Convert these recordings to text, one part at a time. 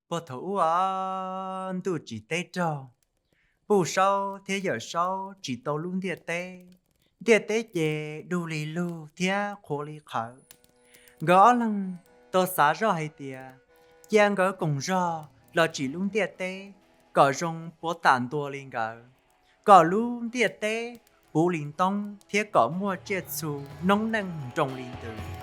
Puag thaum ub os, ntuj tsim teb raug, Puj Saub thiab Yawm Saub tsim tau lub ntiaj teb. Ntiaj teb ces dug li lug thiab qhuav li qhawv. Nkawd ob leeg tau xav zoj hais tias, cia nkawd koom zog los tsim lub ntiaj teb kom zoo puav tam ntua li nkawd, kom lub ntiaj teb puv li ntoob thiab kom muaj tsiaj txhu noob neej nroo li ntws.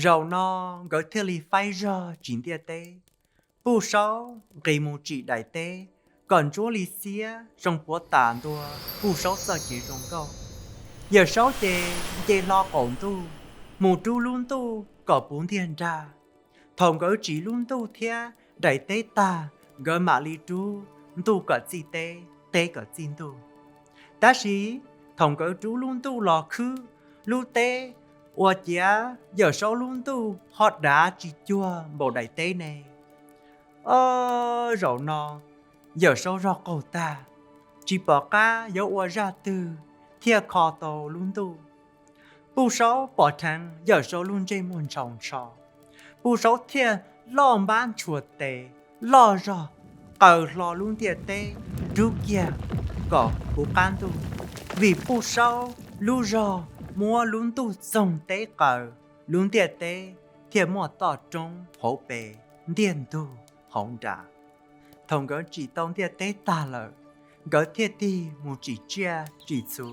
Zaum no nkawd thiaj li faib zog tsim ntiaj teb. Puj Saub nqis mus tsim daim teb kom ntsuab li xiab zoo puav tam ntua Puj Saub txoj kev zoo nkauj. Yawm Saub ces nce hlo qaum ntuj mus rub lub ntuj kom puv ntiag nrag. Thaum nkawd tsim lub ntuj thiab daim teb tag, nkawd mam li rub ntuj kom txij teb, teb kom txij ntuj. Tab sis thaum nkawd rub lub ntuj los khwb lub teb, ua ciav Yawm Saub lub ntuj ho dav tsis cuag npaum daim teb ne. Ob zaum no Yawm Saub zog qaug tag, tsis pom qab yuav ua zaj twg thiaj kho tau lub ntuj. Puj Saub pom dheev Yawm Saub lub ntsej muag ntshaus ntsho, Puj Saub thiaj loj npab ntshua tes, loj zog qaws hlo lub ntiaj teb rub kiag kom puv qab ntuj. Vim Puj Saub lub zog muab lub ntuj txoog teb qaws, lub ntiaj teb thiaj muaj toj roob hauv pes, ntiag ntug hauv nram. Thaum nkawd tsim tau ntiaj teb tag lawm, nkawd thiaj tig mus tsim tsiaj tsim txhu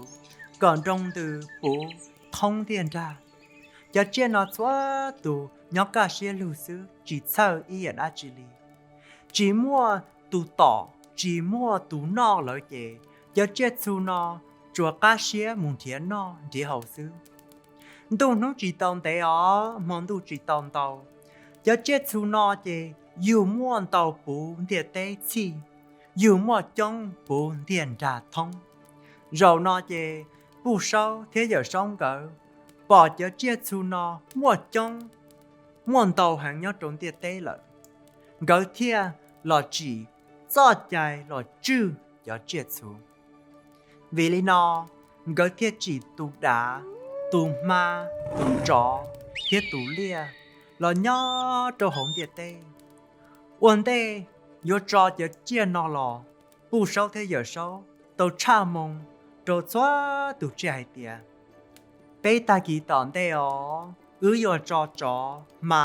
kom nroo ntws puv thoob ntiaj nrag. Cov tsiaj no txhua tus nyob kaj siab lug xwb, tsis txhawj ib yam dab tsi li. Tsis muaj tus tom, tsis muaj tus noj lawv ces cov tsiaj txhu no tsuas qab siab mus nrhiav noj nrhiav haus xwb. Ntuj hnub tsis tau ntev os, hmo ntuj tsis tau ntau, cov tsiaj txhu no ces yug muaj ntau puv ntiaj teb txhij, yug muaj coob puv ntiaj nrag thoob. Zaum no ces Puj Saub thiab Yawm Saub nkawd pom cov tsiaj txhu no muaj coob, muaj ntau heev nyob rau ntiaj teb lawm, nkawd thiaj los tsim txoj cai los tswj cov tsiaj txhu. Vim li no, nkawd thiaj tsim tus dav, tus hma, tus tsov thiab tus liaj los nyob rau hauv ntiaj teb. Ua ntej yuav tso cov tsiaj no los, Puj Saub thiab Yawm Saub tau tshaj moo rau txhua tus tsiaj hais tias, peb tag kis tom ntej os, wb yuav tso tsov, hma,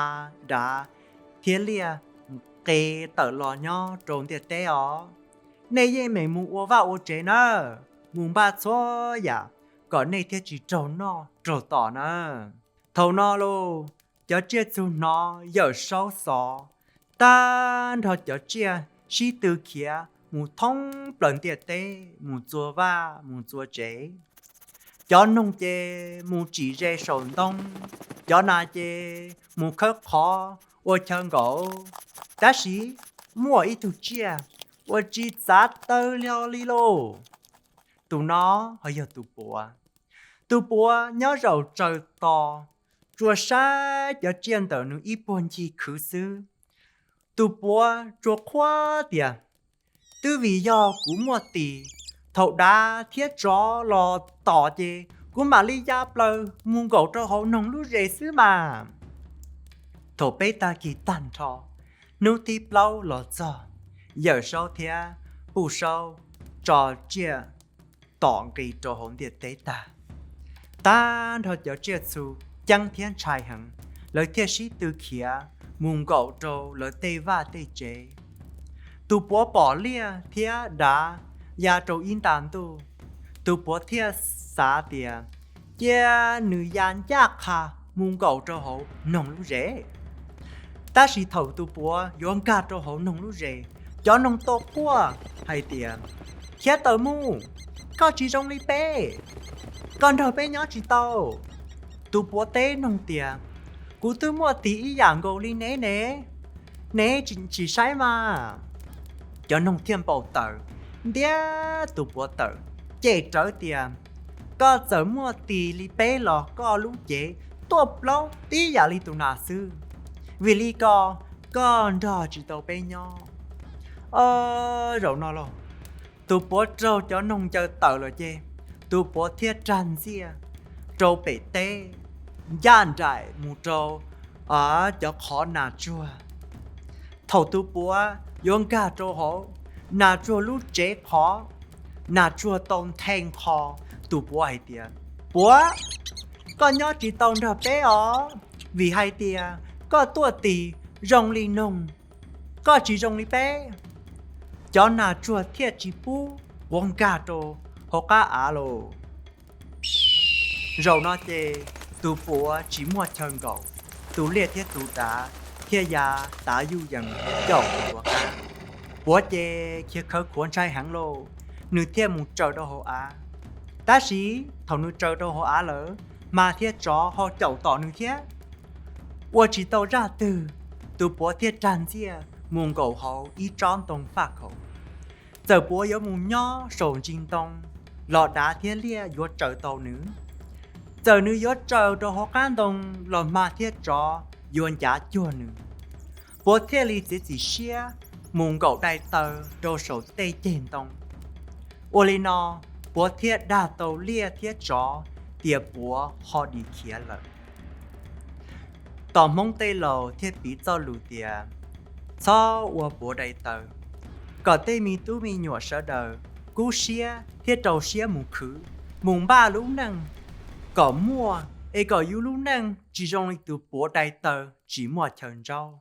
dav thiab liaj nqes tawm los nyob rau ntiaj teb os. Nej yeej meem mus ua vaj ua tsev nawb, mus npaj txhua yam kom nej thiaj tsis raug noj raug tom nawb. Thaum no los, cov tsiaj txhu hnov Yawm Saub xov, tag nrho cov tsiaj sib tw khiav mus thoob plaws ntiaj teb mus txua vaj mus txua tsev. Cov noog ces mus tsim ze saum ntoo, cov nas ces mus khawb qhov ua chaw nkaum. Tab sis muaj ib tug tsiaj uas tsis txav taw li lauj. Tus no ho yog tus puav. Tus puav nyob zaum tsaws tos, tsuas saib cov tsiaj ntawm nws ib puag ncig khwv xwb. Tus puav tsuas qhuab tias, twb vim yog kuv muaj tis, thaum dav thiab tsov los tom ces kuv mam li ya plaws mus nkaum rau hauv noog lub zes xwb mas. Thaum peb tag kis tag nrho, hnub thib plaub los txog, Yawm Saub thiab Puj Saub tso tsiaj tom nqis rau hauv ntiaj teb tag. Tag nrho cov tsiaj txhu ceeb thiab ntshai heev, lawv thiaj sib tw khiav mus nkaum rau lawv tej vaj tej tsev. Tus puav pom liaj thiab dav ya rau ib nta ntuj, tus puav thiaj xav tias cia nws ya ncaj qha mus nkaum rau hauv noog lub zes. Tab sis thaum tus puav yuav nkag rau hauv noog lub zes, cov noog tau quaj hais tias, khiav tawm mus, koj tsis zoo li peb. Koj nrog peb nyob tsis tau. Tus puav teb noog tias, Kuv twb muaj tis ib yam nkaus li neb ne, neb tsis saib mas. Cov noog thiaj npau taws, ntiab tus puav tawm, cem rawv tias, Koj txawm muaj tis li peb los koj lub cev tuaj plaub tib yam li tus nas xwb. Vim li ko, koj nrog tsis tau peb nyob. Zaum no los, tus puav raug cov noog ncaws tawm lawm ces tus puav thiaj rag ntxiaj rau pem teb, ncaj nraim mus rau cov qhov nas tsuag. Thaum tus puav yuav nkag rau hauv nas tsuag lub tsev qhov, nas tsuag tau nthe nqho tus puav hais tias, Puav, koj nyob tsis tau nrog peb os, vim hais tias koj tuaj tis zoo li noog, koj tsis zoo li peb. Cov nas tsuag thiaj tsis pub puav nkag rau hauv qab av lauj. Zaum no ces tus puav tsis muaj chaw nkaum, tus liaj thiab tus dav thiaj ya tav yuj yees caum tus puav qab. Puav ces khiav khawv khuav ntshai heev lauj, nws thiaj mus tsaws rau hauv av. Tab sis thaum nws tsaws rau hauv av lawm, hma thiab tsov ho caum tom nws thiab. Ua tsis tau zaj twg, tus puav thiaj rag ntxiaj mus nkaum hauv ib tsob ntoo faj khaum. Txawm puav yuav mus nyob saum ntsis ntoo los dav thiab liaj yuav tsaws tau nws. Txawm nws yuav tsaws rau hauv qab ntoo los hma thiab tsov yuav ncav cuag nws. Puav thiaj li txiav txim siab mus nkaum daim taw rau saum tej ceg ntoo. Ua li no, puav thiaj dag tau liaj thiab tsov tias puav ho dim khiav lawm. Tom Hmoob tej laus thiaj piv txoj lus tias, Txhob ua puav daim taw, kom tej me tub me nyuam sawv daws kub siab thiab rau siab mus khwv, mus npaj lub neej kom muaj, es kom yus lub neej tsis zoo li tus puav daim taw tsis muaj chaw ntsaub.